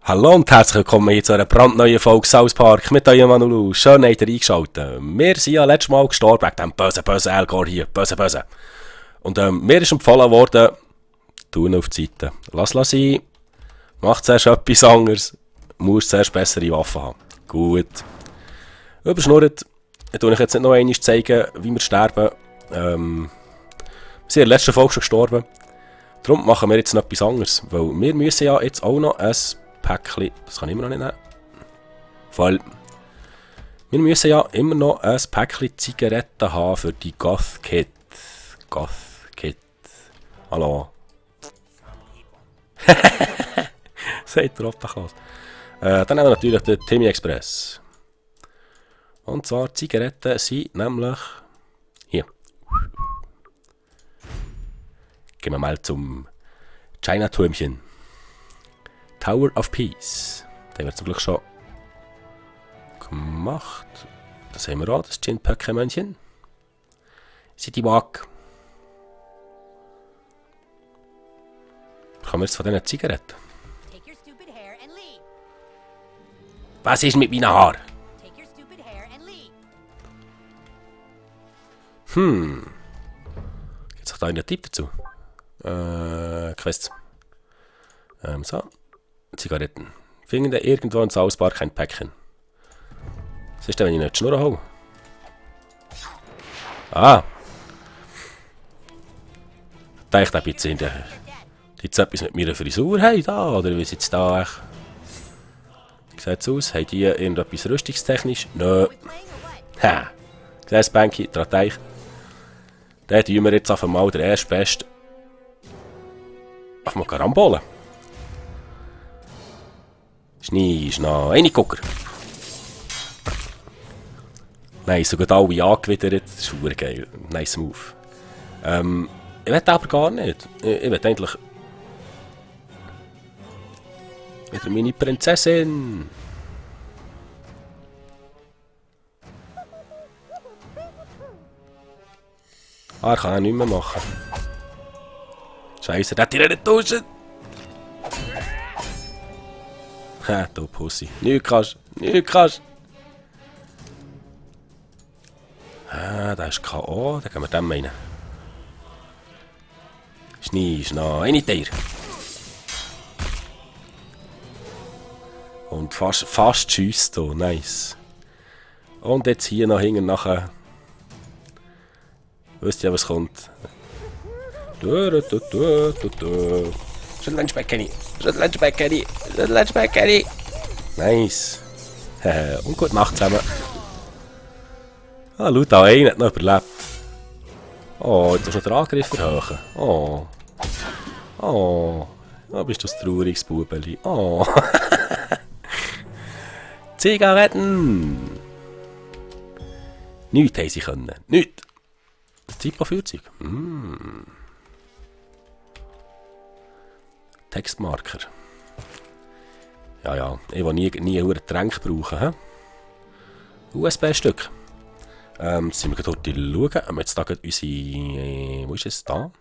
Hallo und herzlich willkommen hier zu einer brandneuen Folge South Park mit eurem Anulu. Schön, habt ihr eingeschaltet. Wir sind ja letztes Mal gestorben wegen dem bösen Algor hier. Böse. Und mir ist empfohlen worden, tun auf die Seite. Lass sein. Mach zuerst etwas anderes. Musst zuerst bessere Waffen haben. Gut. Überschnurrt. Ich tue euch jetzt nicht noch einmal zeigen, wie wir sterben. Wir sind in der letzten Folge schon gestorben. Darum machen wir jetzt noch etwas anderes. Weil wir müssen ja jetzt auch noch ein Päckchen, das kann ich immer noch nicht nehmen. Voll. Wir müssen ja immer noch ein Päckchen Zigaretten haben für die Goth-Kit. Goth-Kit. Hallo. Seid ihr obdachlos. Dann nehmen wir natürlich den Timmy Express. Und zwar Zigaretten sind nämlich hier. Gehen wir mal zum China-Türmchen. Tower of Peace. Den haben wir zum Glück schon gemacht. Das haben wir auch, das Gin-Pöckchen-Männchen. City Walk. Bekommen wir jetzt von diesen Zigaretten? Was ist mit meinen Haaren? Gibt es da einen Tipp dazu? Quests. So. Zigaretten. Finden irgendwo in South Park ein Päckchen. Was ist denn, wenn ich nicht die Schnurren hole? Ah! Ich dachte ein bisschen, die etwas mit meiner Frisur haben, da, oder wie sieht es da eigentlich? Wie sieht es aus? Haben die irgendetwas rüstungstechnisch? Nö. Ha! Siehst du, Banky, dran denke. Den tun wir jetzt auf einmal der erste Beste. Ach, mal Karambolen. Schnee, Einigucker. Nice, sogar alle angewidert. Das ist verdammt geil. Nice Move. Ich will aber gar nicht. Ich will eigentlich wieder meine Prinzessin. Er kann auch nichts mehr machen. Scheiße, der hat ihn nicht duschen. Ha, du Pussy. Nichts kannst. Ah, der ist K.O. Dann gehen wir dem rein. Schnee, eine Tier. Und fast schießt hier, nice. Und jetzt hier noch hinten nachher. Wisst ihr, was kommt? Schüttelnspeck, Kenny. Nice. Und gute Nacht zusammen. Ah, schau da, einer hat noch überlebt. Oh, jetzt hast du noch den Angriff erhöhen. Oh, da bist du ein trauriges Bubeli. Oh. Zigaretten. Nichts haben sie können. Nichts. Zippo-Feuerzeug. Textmarker. Ja, ich will nie einen Tränk brauchen. USB-Stück. Sind wir gerade schauen, ob wir jetzt da unsere... wo ist es? Da?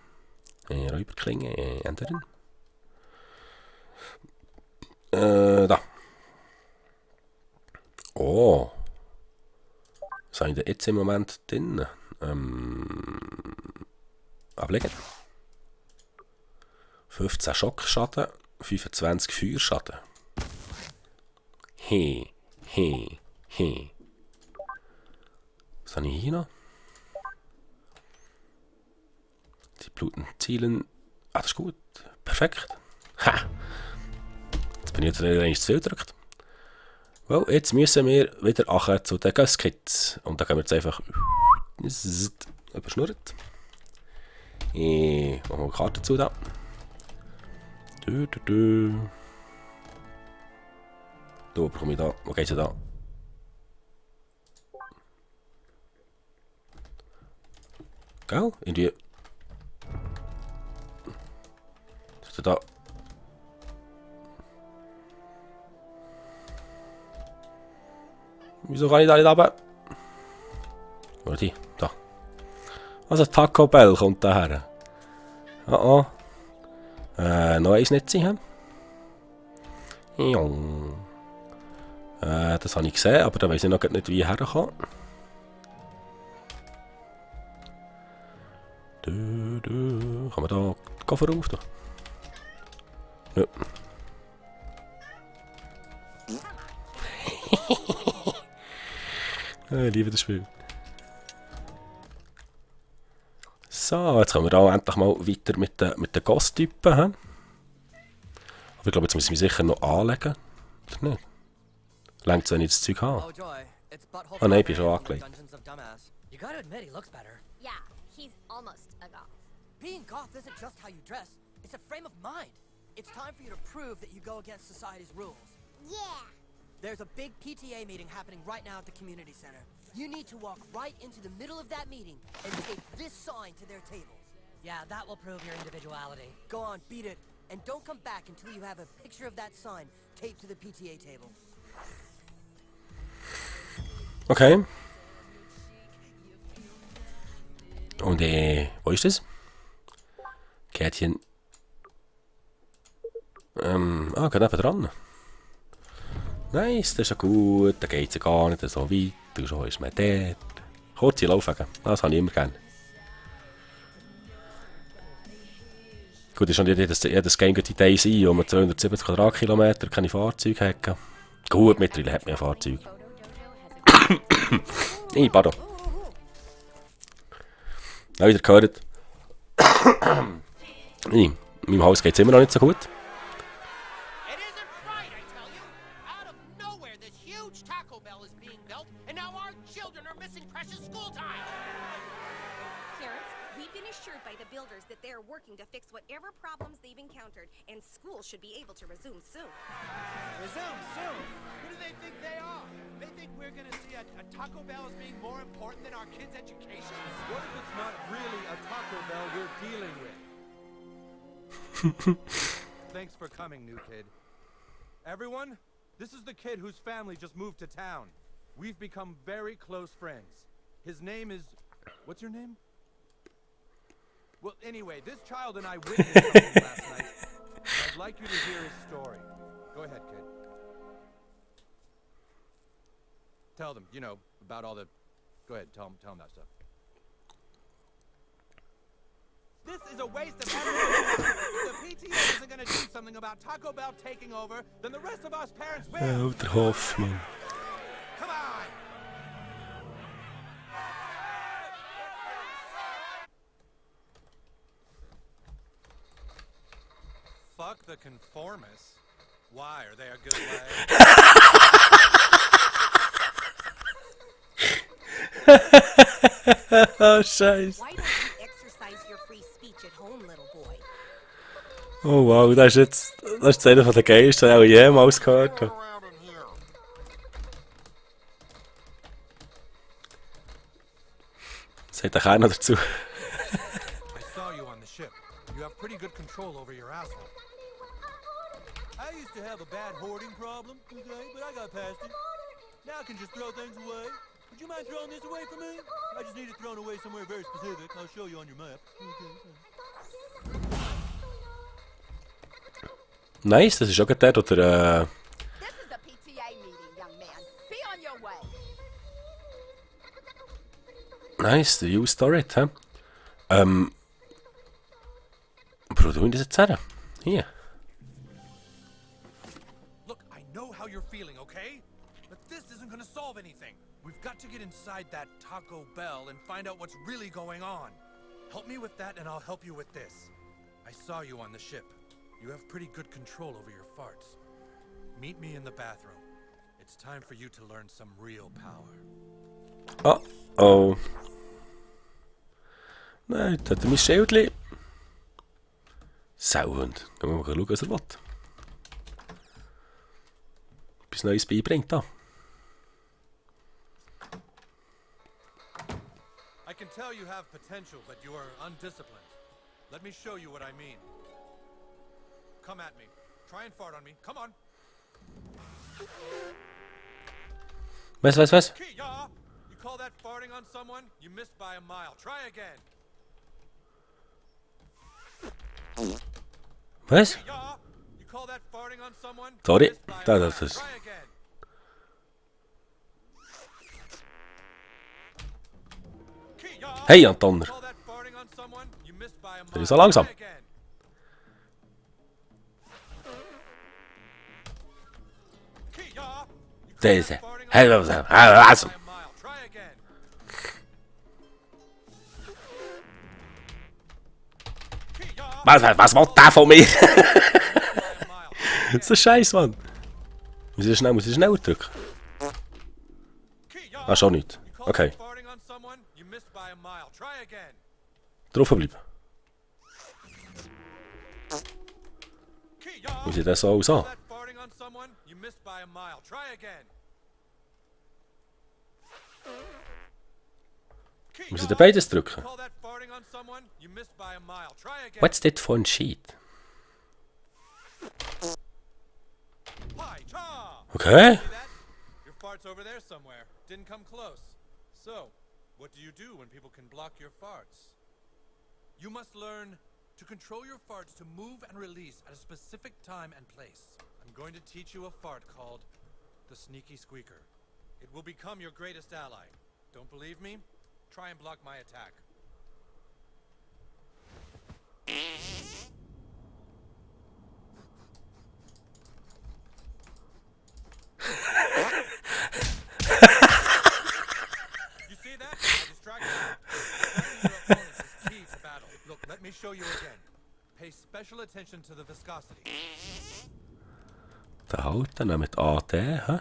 Räuberklinge ändern. Da. Oh. Was habe ich denn jetzt im Moment drin? Ablegen. 15 Schockschaden, 25 Feuerschaden. He. Was habe ich hier noch? Die bluten Zielen. Ah, das ist gut. Perfekt. Ha! Jetzt bin ich jetzt zu viel gedrückt. Well, jetzt müssen wir wieder achten zu den Gusskits. Und da können wir jetzt einfach überschnurrt. Machen wir eine Karte zu da. Da bekomme ich da. Wo geht's da? Gell? Irgendwie. Ist da? Wieso kann ich da nicht runter? Warte, da. Also Taco Bell kommt daher. Oh. Noch eins nicht sein. Das habe ich gesehen, aber da weiss ich noch nicht, wie ich herkomme. Kann man da den Koffer auf? Nö. Ich liebe das Spiel. So, jetzt kommen wir da endlich mal weiter mit den Ghost-Typen. Aber ich glaube, jetzt muss ich mich sicher noch anlegen. Oder nicht? Längt es, wenn ich das Zeug habe? Ah nein, ich bin schon angelegt. You gotta admit, he looks better. Yeah, he's almost a goth. Being goth isn't just how you dress, it's a frame of mind. It's time for you to prove that you go against society's rules. Yeah. There's a big PTA meeting happening right now at the community center. You need to walk right into the middle of that meeting and tape this sign to their tables. Yeah, that will prove your individuality. Go on, beat it. And don't come back until you have a picture of that sign taped to the PTA table. Okay. Und wo ist das? Kärtchen. Geht neben dran. Nice, das ist ja gut. Da geht es ja gar nicht so weit. Und schon ist man dort. Kurze Laufwege, das habe ich immer gerne. Gut, ist schon nicht jedes Game Detail sein, wo man 270 Quadratkilometer keine Fahrzeuge hat. Gut, mittlerweile hat man ein Fahrzeug. Pardon. Ja, wieder gehört. In meinem Haus geht es immer noch nicht so gut. Working to fix whatever problems they've encountered, and school should be able to resume soon. Resume soon? Who do they think they are? They think we're gonna see a Taco Bell as being more important than our kids' education? What if it's not really a Taco Bell we're dealing with? Thanks for coming, new kid. Everyone, this is the kid whose family just moved to town. We've become very close friends. His name is... What's your name? Well, anyway, this child and I witnessed something last night. I'd like you to hear his story. Go ahead, kid. Tell them, you know, about all the... Go ahead, tell them that stuff. This is a waste of everything. If the PTA isn't going to do something about Taco Bell taking over, then the rest of us parents will. Der Hoffmann. Come on! Fuck the conformists. Why? Are they a good way? Oh, Scheiße. Why don't you exercise your free speech at home, little boy? Oh wow, das ist einer der geilsten, den ich jemals gehört habe. Sagt der Kerner dazu. I saw you on the ship. You have pretty good control over your asshole. I used to have a bad hoarding problem, okay, but I got past it. Now I can just throw things away. Would you mind throwing this away for me? I just need it thrown away somewhere very specific. I'll show you on your map. Okay. Nice, das ist auch der, oder This is a PTA meeting, young man. Be on your way. nice, der You Story, hä? Aber wo tun das jetzt her? Hier. Look, I know how you're feeling, okay? But this isn't gonna solve anything. We've got to get inside that Taco Bell and find out what's really going on. Help me with that and I'll help you with this. I saw you on the ship. You have pretty good control over your farts. Meet me in the bathroom. It's time for you to learn some real power. Oh. Nein, jetzt hat er mein Schildchen. Sauhund. Gehen wir mal schauen, was er will. Etwas Neues beibringt da. I can tell you have potential, but you are undisciplined. Let me show you what I mean. Come at me. Try and fart on me. Come on. Was? Kia! You call that farting on someone? You missed by a mile. Try again. Was? Kia! You call that farting on someone? Sorry. Missed by a Da, mile. das ist... Try again. Kia! Hey, Antonner. Call that farting on someone? You missed by a Bin mile. ich so langsam? Try again. Kia! You call Diese. that farting on Hey, someone? was? You missed by a mile. Try again. Kia! Was will der von mir? By a mile. So scheiß, Mann. Muss ich schneller drücken? Kia! Ah, schon nicht. You call Okay. that farting on someone? You missed by a mile. Try again. Draufbleiben. Kia! Muss ich das so aus Call an? that farting on someone? You missed by a mile. Try again. Muss ich da beides drücken? Call that farting on someone? You missed by a mile. Try again. What's that for ein Sheet? Hi, cha! Okay. See that? Your fart's over there somewhere. Didn't come close. So, what do you do when people can block your farts? You must learn to control your farts to move and release at a specific time and place. I'm going to teach you a fart called the sneaky squeaker. It will become your greatest ally. Don't believe me? Try and block my attack. You see that? I distracted you. Distracting your opponents is key to battle. Look, let me show you again. Pay special attention to the viscosity. Da halten, dann mit AD, hä?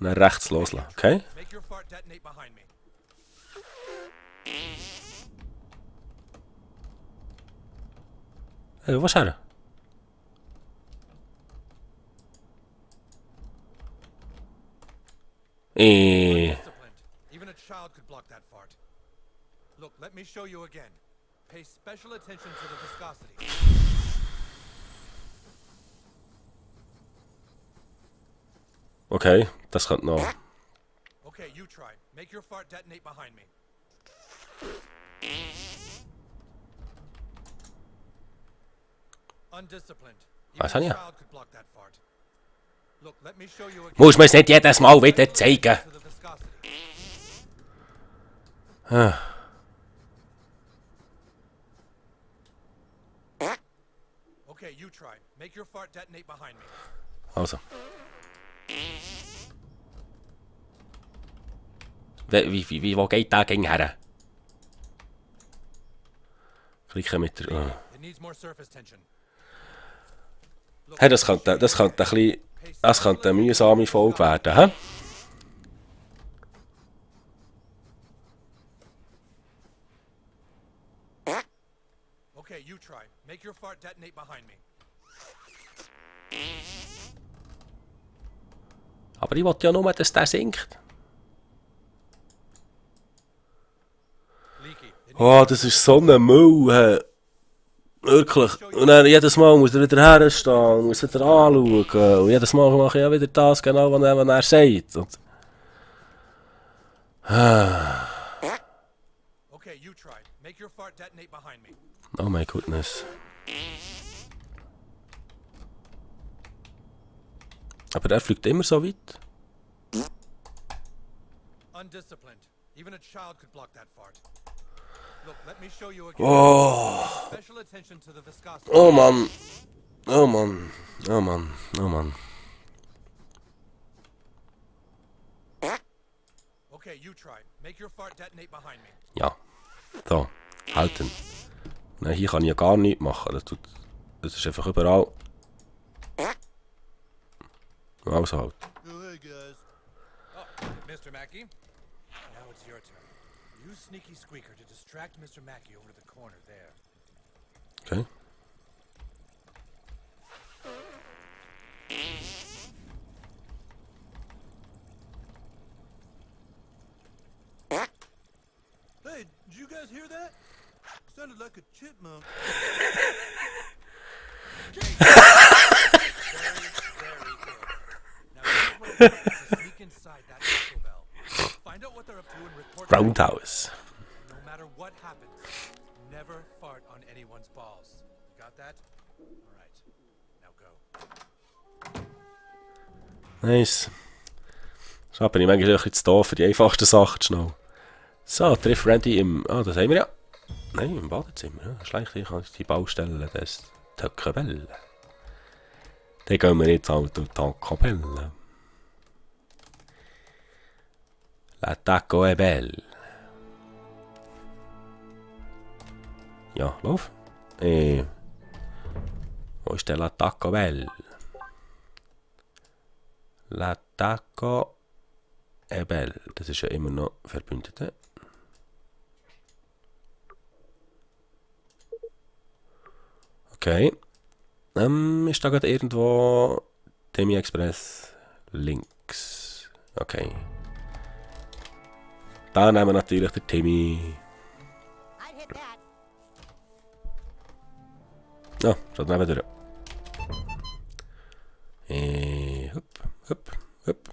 Dann rechts loslassen, okay? Make your fart detonate behind me. Hey, was her? Disciplined. Even a child could block that fart. Look, let me show you again. Pay special attention to the viscosity. Okay, das könnte noch... Okay, you try. Make your fart detonate behind me. Undisciplined. Even Was a habe ich? child could block that fart. Look, let me show you again. Muss mir es nicht jedes Mal wieder zeigen. To the viscosity. Okay, you try. Make your fart detonate behind me. Also. Wo geht der gegen her? Klicke mit der... It needs more surface tension. Hey, das könnte eine mühsame Folge werden, hä? Okay, you try. Make your fart detonate behind me. Aber ich wollte ja nur, dass der sinkt. Leaky. It Oh, das ist so ein Müll, hä? Wirklich. Und dann jedes Mal muss er wieder herstehen, muss wieder anschauen. Und jedes Mal mache ich ja wieder das, genau, was er sagt. Und Okay, you try. Make your fart detonate behind me. oh my goodness. Aber er fliegt immer so weit. Undisciplined. Even a child could block that fart. Look, let me show you again. Oh, Special attention to the viscosity. oh Mann. Oh Mann. Oh Mann. Oh Mann. Okay, you try. Make your fart detonate behind me. Ja. So. Halten. Nein, hier kann ich ja gar nichts machen. Das ist einfach überall. Also halt. Oh, hey guys. Oh, Mr. Mackey. Now it's your turn. Use Sneaky Squeaker to distract Mr. Mackey over to the corner there. Okay. Hey, did you guys hear that? Sounded like a chipmunk. Very good. Now here's what we're going to sneak inside that Taco Bell. Find out what they're up to and report back. Roundhouse. No matter what happens, never fart on anyone's balls. that? All right. Now go. Nice. So bin ich manchmal ein bisschen zu doof für die einfachsten Sachen schnell. So, triff Randy im... Ah, das haben wir ja. Nein, im Badezimmer. Ja. Schlecht, ich kann die Baustelle des Taco Bell. Dann gehen wir jetzt auch durch Taco Bell. La Taco è Bell. Ja, lauf. Wo ist der La Taco Bell? La Taco è Bell. Das ist ja immer noch Verbündete. Okay. Ist da gerade irgendwo Demi Express links? Okay. Da nehmen wir natürlich den Timmy. I'd hit that. Ja, so nehmen wir durch. Hup, hup, hup.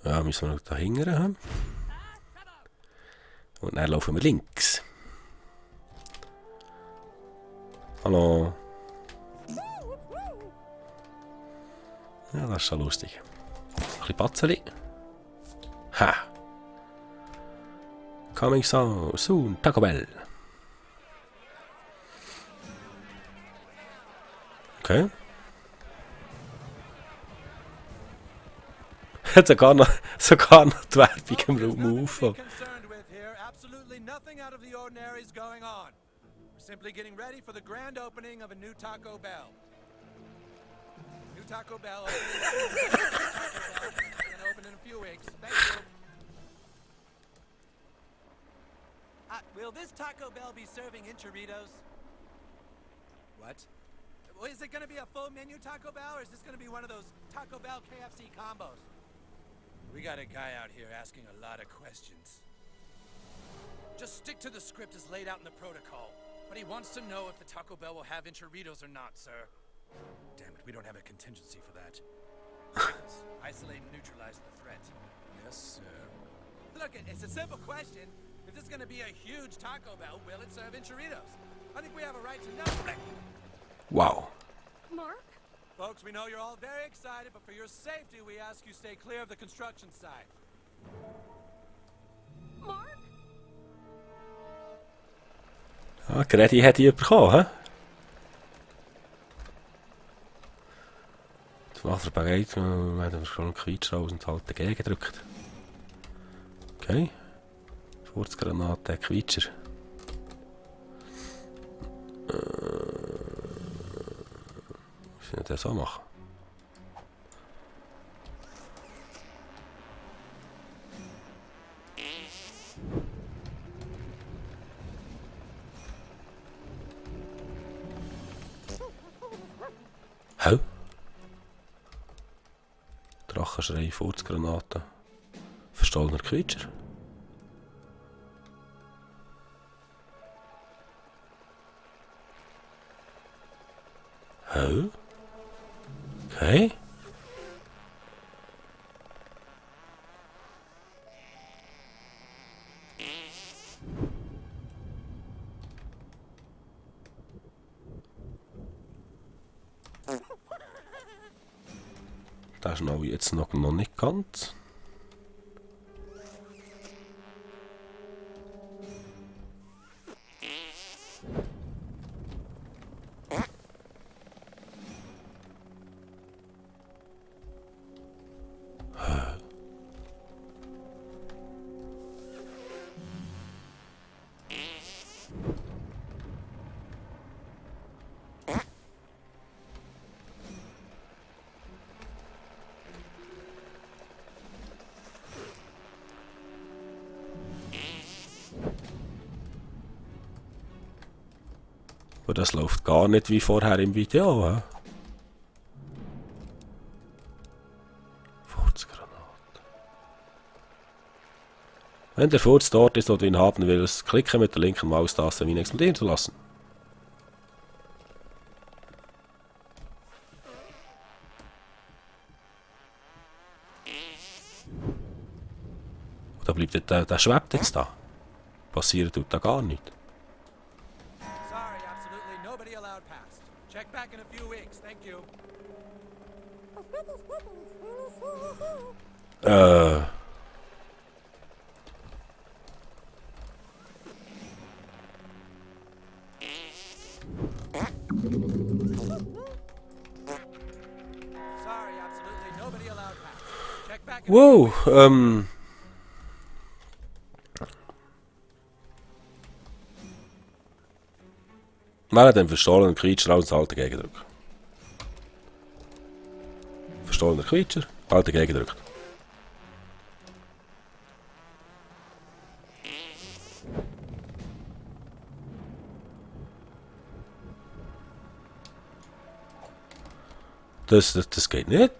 Ja, müssen wir noch da hinten haben. Und dann laufen wir links. Hallo. Ja, das ist schon lustig. Ein bisschen Batzeli. Ha! Coming soon, Taco Bell. Okay. Hat sogar noch die Werbung im Raum auf. Concerned with here, absolutely nothing out of the ordinary is going on. We're simply getting ready for the grand opening of a new Taco Bell. New Taco Bell gonna open in a few weeks. Thank you. Will this Taco Bell be serving enchiladas? What? Well, is it going to be a full menu Taco Bell, or is this going to be one of those Taco Bell KFC combos? We got a guy out here asking a lot of questions. Just stick to the script as laid out in the protocol. But he wants to know if the Taco Bell will have enchiladas or not, sir. Damn it, we don't have a contingency for that. Isolate and neutralize the threat. Yes, sir. Look, it's a simple question. If this is going to be a huge Taco Bell, will it serve enchiladas? I think we have a right to know. Wow. Mark? Folks, we know you're all very excited, but for your safety, we ask you stay clear of the construction site. Mark? Ah, Grady hat die bekommen, hä? Das macht er bereit, wir haben schon einen Quietsch raus und halt dagegen gedrückt. Okay. Furzgranate, Quietscher. Muss ich das so machen? Hä? Drachenschrei, Furzgranate. Verstohlener Quietscher. Hä? Okay. Das ist noch jetzt noch nicht ganz. Aber das läuft gar nicht wie vorher im Video. He? Furzgranate. Wenn der Furz dort ist, wo du ihn haben willst, klicke mit der linken Maustaste, um ihn explodieren zu lassen. Da bleibt der schwebt jetzt da. Passiert tut da gar nichts. nobody allowed past. Check back in a few weeks. Thank you. Sorry, absolutely nobody allowed past. Check back in a few weeks. Wow, wähle den verstohlenen Quietscher als Halten gegendrückt. Verstohlener Quietscher, Halten gegendrückt. Das geht nicht.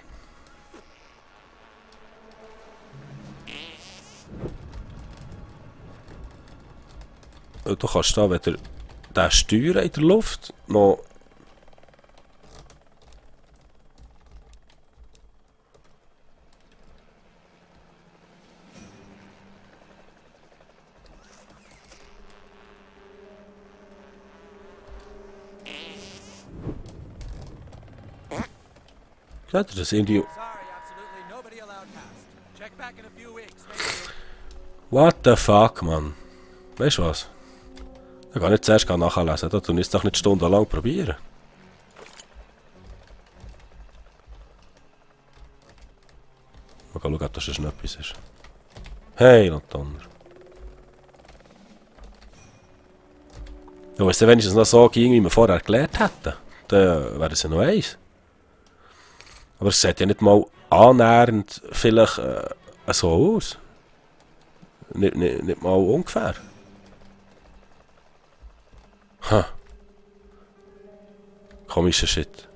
Du kannst da weder den steuern in der Luft noch. Ja, das ist irgendwie. Sorry, absolutely nobody allowed past. Check back in a few weeks. Thank you. What the fuck, Mann? Weißt du was? Ich kann nicht zuerst nachlesen, da tun wir es doch nicht stundenlang probieren. Mal schauen, ob das schon etwas ist. Hey, Donner. Ja, wenn es wenigstens noch so ging, wie wir vorher erklärt hätten, dann wäre es ja noch eins. Aber es sieht ja nicht mal annähernd vielleicht so aus. Nicht mal ungefähr. Ha. Komischer Shit.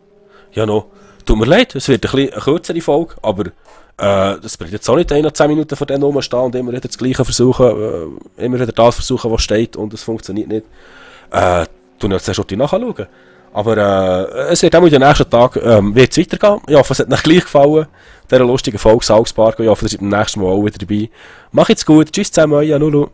Ja, no. Tut mir leid, es wird eine kürzere Folge, aber das bringt jetzt auch nicht 10 Minuten vor dem rumstehen und immer wieder das Gleiche versuchen, immer wieder das versuchen, was steht und es funktioniert nicht. Du jetzt erst nachschauen. Aber es wird auch in den nächsten Tagen wird's weitergehen. Ich hoffe, es hat euch gleich gefallen. Dieser lustigen Folge Salzpark. Ich hoffe, ihr seid beim nächsten Mal auch wieder dabei. Macht's gut. Tschüss zusammen, euch Anulu.